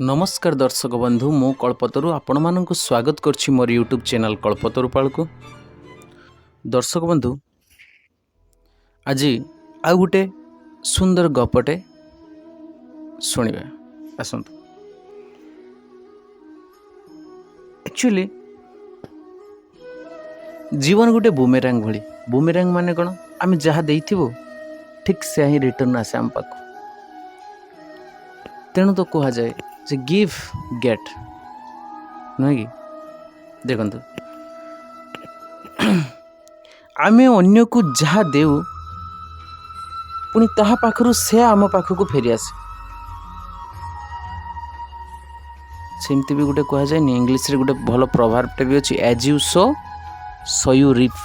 ନମସ୍କାର ଦର୍ଶକ ବନ୍ଧୁ, ମୁଁ କଳ୍ପତରୁ ଆପଣମାନଙ୍କୁ ସ୍ୱାଗତ କରୁଛି ମୋର ୟୁଟ୍ୟୁବ୍ ଚ୍ୟାନେଲ୍ କଳ୍ପତରୁ ପାଳକୁ। ଦର୍ଶକ ବନ୍ଧୁ, ଆଜି ଆଉ ଗୋଟେ ସୁନ୍ଦର ଗପଟେ ଶୁଣିବା ଆସନ୍ତୁ। ଆକ୍ଚୁଆଲି ଜୀବନ ଗୋଟେ ବୁମେରାଙ୍ଗ ଭଳି। ବୁମେରାଙ୍ଗ ମାନେ କ'ଣ? ଆମେ ଯାହା ଦେଇଥିବୁ, ଠିକ୍ ସେୟା ହିଁ ରିଟର୍ଣ୍ଣ ଆସେ ଆମ ପାଖକୁ। ତେଣୁ ତ କୁହାଯାଏ ଯେ ଗିଭ୍ ଗେଟ୍, ନୁହେଁ କି? ଦେଖନ୍ତୁ, ଆମେ ଅନ୍ୟକୁ ଯାହା ଦେଉ, ପୁଣି ତାହା ପାଖରୁ ସେ ଆମ ପାଖକୁ ଫେରିଆସେ। ସେମିତି ବି ଗୋଟେ କୁହାଯାଏନି, ଇଂଲିଶରେ ଗୋଟେ ଭଲ ପ୍ରଭାବଟା ବି ଅଛି, "As you sow, so you reap."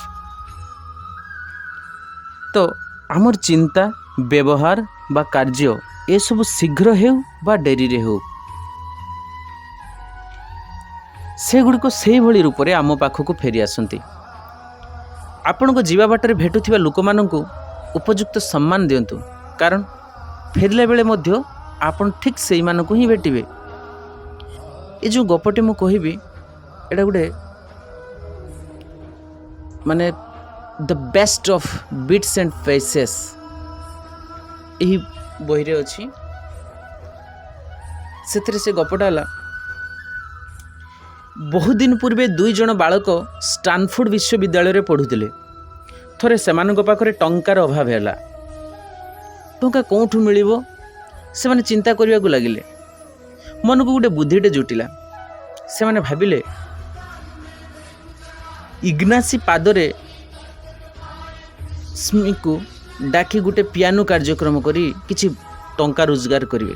ତ ଆମର ଚିନ୍ତା, ବ୍ୟବହାର ବା କାର୍ଯ୍ୟ ଏସବୁ ଶୀଘ୍ର ହେଉ ବା ଡେରିରେ ହେଉ, ସେଗୁଡ଼ିକ ସେଇଭଳି ରୂପରେ ଆମ ପାଖକୁ ଫେରି ଆସନ୍ତି। ଆପଣଙ୍କ ଯିବା ବାଟରେ ଭେଟୁଥିବା ଲୋକମାନଙ୍କୁ ଉପଯୁକ୍ତ ସମ୍ମାନ ଦିଅନ୍ତୁ, କାରଣ ଫେରିଲା ବେଳେ ମଧ୍ୟ ଆପଣ ଠିକ୍ ସେଇମାନଙ୍କୁ ହିଁ ଭେଟିବେ। ଏ ଯେଉଁ ଗପଟି ମୁଁ କହିବି, ଏଇଟା ଗୋଟେ ମାନେ "The Best of Bits and Pieces" ଏହି ବହିରେ ଅଛି। ସେଥିରେ ସେ ଗପଟା ହେଲା, ବହୁଦିନ ପୂର୍ବେ ଦୁଇ ଜଣ ବାଳକ ଷ୍ଟାନଫୋର୍ଡ ବିଶ୍ୱବିଦ୍ୟାଳୟରେ ପଢ଼ୁଥିଲେ। ଥରେ ସେମାନଙ୍କ ପାଖରେ ଟଙ୍କାର ଅଭାବ ହେଲା। ଟଙ୍କା କେଉଁଠୁ ମିଳିବ, ସେମାନେ ଚିନ୍ତା କରିବାକୁ ଲାଗିଲେ। ମନକୁ ଗୋଟେ ବୁଦ୍ଧିଟେ ଜୁଟିଲା। ସେମାନେ ଭାବିଲେ, ଇଗ୍ନାସି ପାଦରେ ସ୍ମିକୁ ଡାକି ଗୋଟେ ପିଆନୋ କାର୍ଯ୍ୟକ୍ରମ କରି କିଛି ଟଙ୍କା ରୋଜଗାର କରିବେ।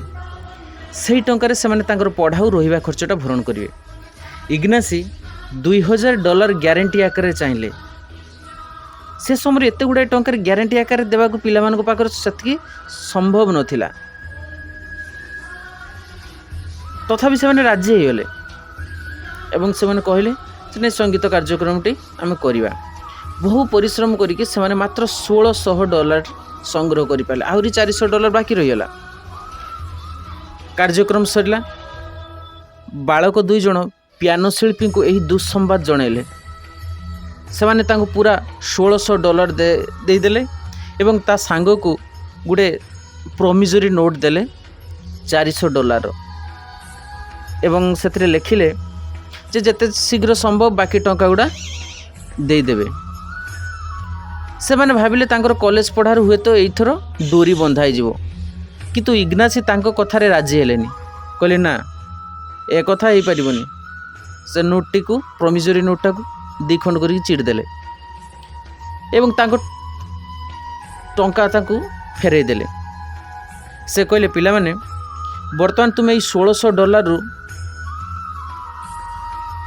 ସେହି ଟଙ୍କାରେ ସେମାନେ ତାଙ୍କର ପଢ଼ା ଆଉ ରହିବା ଖର୍ଚ୍ଚଟା ଭରଣ କରିବେ। ଇଗ୍ନାସି $2000 ଗ୍ୟାରେଣ୍ଟି ଆକାରରେ ଚାହିଁଲେ। ସେ ସମୟରେ ଏତେ ଗୁଡ଼ାଏ ଟଙ୍କାରେ ଗ୍ୟାରେଣ୍ଟି ଆକାରରେ ଦେବାକୁ ପିଲାମାନଙ୍କ ପାଖରେ ସେତିକି ସମ୍ଭବ ନଥିଲା। ତଥାପି ସେମାନେ ରାଜି ହେଇଗଲେ ଏବଂ ସେମାନେ କହିଲେ ଯେ ନାଇଁ, ସଙ୍ଗୀତ କାର୍ଯ୍ୟକ୍ରମଟି ଆମେ କରିବା। ବହୁ ପରିଶ୍ରମ କରିକି ସେମାନେ ମାତ୍ର $1600 ସଂଗ୍ରହ କରିପାରିଲେ। ଆହୁରି $400 ବାକି ରହିଗଲା। କାର୍ଯ୍ୟକ୍ରମ ସରିଲା। ବାଳକ ଦୁଇ ଜଣ ପିଆନୋ ଶିଳ୍ପୀଙ୍କୁ ଏହି ଦୁଃସମ୍ବାଦ ଜଣାଇଲେ। ସେମାନେ ତାଙ୍କୁ ପୁରା $1600 ଦେଇଦେଲେ ଏବଂ ତା ସାଙ୍ଗକୁ ଗୋଟେ ପ୍ରମିଜରି ନୋଟ୍ ଦେଲେ $400 ଏବଂ ସେଥିରେ ଲେଖିଲେ ଯେ ଯେତେ ଶୀଘ୍ର ସମ୍ଭବ ବାକି ଟଙ୍କା ଗୁଡ଼ା ଦେଇଦେବେ। ସେମାନେ ଭାବିଲେ, ତାଙ୍କର କଲେଜ ପଢ଼ାରୁ ହୁଏତ ଏଇଥର ଡୋରି ବନ୍ଧା ହେଇଯିବ। କିନ୍ତୁ ଇଗ୍ନାସି ତାଙ୍କ କଥାରେ ରାଜି ହେଲେନି। କହିଲେ, ନା, ଏ କଥା ହେଇପାରିବନି। ସେ ନୋଟ୍ଟିକୁ, ପ୍ରମିଜରି ନୋଟ୍ଟାକୁ ଦୁଇ ଖଣ୍ଡ କରିକି ଚିରି ଦେଲେ ଏବଂ ତାଙ୍କ ଟଙ୍କା ତାଙ୍କୁ ଫେରାଇ ଦେଲେ। ସେ କହିଲେ, ପିଲାମାନେ, ବର୍ତ୍ତମାନ ତୁମେ ଏଇ $1600ରୁ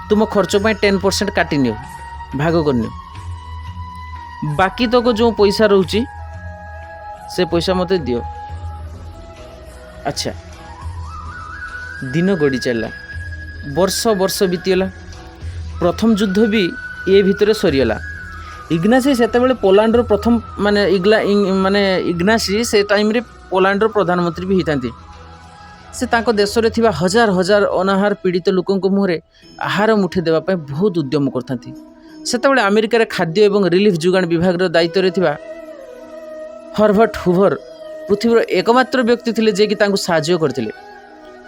ତୁମ ଖର୍ଚ୍ଚ ପାଇଁ 10% କାଟି ନିଅ, ଭାଗ କରିନିଅ। ବାକି ତକ ଯେଉଁ ପଇସା ରହୁଛି, ସେ ପଇସା ମୋତେ ଦିଅ। ଆଚ୍ଛା, ଦିନ ଗଡ଼ି ଚାଲିଲା, ବର୍ଷ ବର୍ଷ ବିତିଗଲା। ପ୍ରଥମ ଯୁଦ୍ଧ ବି ଏ ଭିତରେ ସରିଗଲା। ଇଗ୍ନାସି ସେତେବେଳେ ପୋଲାଣ୍ଡର ପ୍ରଥମ ମାନେ ଇଗ୍ଲା ମାନେ ଇଗ୍ନାସି ସେ ଟାଇମ୍ରେ ପୋଲାଣ୍ଡର ପ୍ରଧାନମନ୍ତ୍ରୀ ବି ହେଇଥାନ୍ତି। ସେ ତାଙ୍କ ଦେଶରେ ଥିବା ହଜାର ହଜାର ଅନାହାର ପୀଡ଼ିତ ଲୋକଙ୍କ ମୁହଁରେ ଆହାର ମୁଠେ ଦେବା ପାଇଁ ବହୁତ ଉଦ୍ୟମ କରିଥାନ୍ତି। ସେତେବେଳେ ଆମେରିକାରେ ଖାଦ୍ୟ ଏବଂ ରିଲିଫ୍ ଯୋଗାଣ ବିଭାଗର ଦାୟିତ୍ୱରେ ଥିବା ହରଭର୍ଟ ହୁଭର ପୃଥିବୀର ଏକମାତ୍ର ବ୍ୟକ୍ତି ଥିଲେ, ଯିଏକି ତାଙ୍କୁ ସାହାଯ୍ୟ କରିଥିଲେ।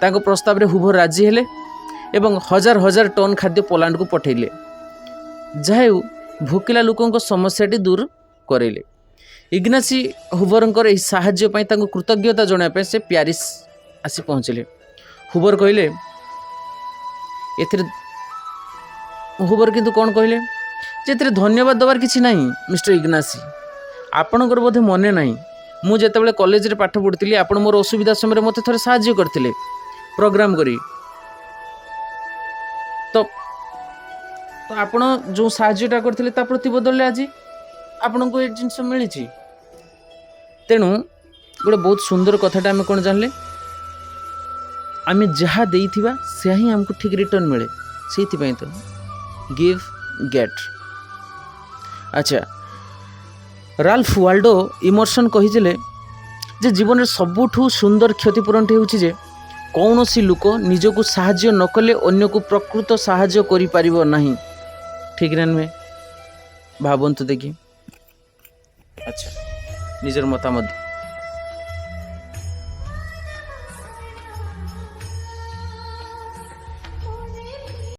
ତାଙ୍କ ପ୍ରସ୍ତାବରେ ହୁଭର ରାଜି ହେଲେ ଏବଂ ହଜାର ହଜାର ଟନ୍ ଖାଦ୍ୟ ପୋଲାଣ୍ଡକୁ ପଠାଇଲେ। ଯାହା ହେଉ, ଭୋକିଲା ଲୋକଙ୍କ ସମସ୍ୟାଟି ଦୂର କରାଇଲେ। ଇଗ୍ନାସି ହୁଭରଙ୍କର ଏହି ସାହାଯ୍ୟ ପାଇଁ ତାଙ୍କୁ କୃତଜ୍ଞତା ଜଣାଇବା ପାଇଁ ସେ ପ୍ୟାରିସ୍ ଆସି ପହଞ୍ଚିଲେ। ହୁବର କହିଲେ ଏଥିରେ, ହୁବର କିନ୍ତୁ କ'ଣ କହିଲେ ଯେ ଏଥିରେ ଧନ୍ୟବାଦ ଦେବାର କିଛି ନାହିଁ, ମିଷ୍ଟର ଇଗ୍ନାସି। ଆପଣଙ୍କର ବୋଧେ ମନେ ନାହିଁ, ମୁଁ ଯେତେବେଳେ କଲେଜରେ ପାଠ ପଢ଼ୁଥିଲି, ଆପଣ ମୋର ଅସୁବିଧା ସମୟରେ ମୋତେ ଥରେ ସାହାଯ୍ୟ କରିଥିଲେ ପ୍ରୋଗ୍ରାମ କରି। ତ ଆପଣ ଯେଉଁ ସାହାଯ୍ୟଟା କରିଥିଲେ, ତା ପ୍ରତିବଦଳରେ ଆଜି ଆପଣଙ୍କୁ ଏ ଜିନିଷ ମିଳିଛି। ତେଣୁ ଗୋଟେ ବହୁତ ସୁନ୍ଦର କଥାଟା ଆମେ କ'ଣ ଜାଣିଲେ? ଆମେ ଯାହା ଦେଇଥିବା, ସେୟା ହିଁ ଆମକୁ ଠିକ୍ ରିଟର୍ଣ୍ଣ ମିଳେ। ସେଇଥିପାଇଁ ତ ଗିଭ୍ ଗେଟ୍। ଆଚ୍ଛା, ରାଲ୍ଫ ୱାଲ୍ଡୋ ଇମର୍ସନ୍ କହିଥିଲେ ଯେ ଜୀବନରେ ସବୁଠୁ ସୁନ୍ଦର କ୍ଷତିପୂରଣଟି ହେଉଛି ଯେ କୌଣସି ଲୋକ ନିଜକୁ ସାହାଯ୍ୟ ନ କଲେ ଅନ୍ୟକୁ ପ୍ରକୃତ ସାହାଯ୍ୟ କରିପାରିବ ନାହିଁ। ଠିକ୍ ନା ନୁହେଁ, ଭାବନ୍ତୁ ଦେଖି। ଆଚ୍ଛା, ନିଜର ମତାମତ।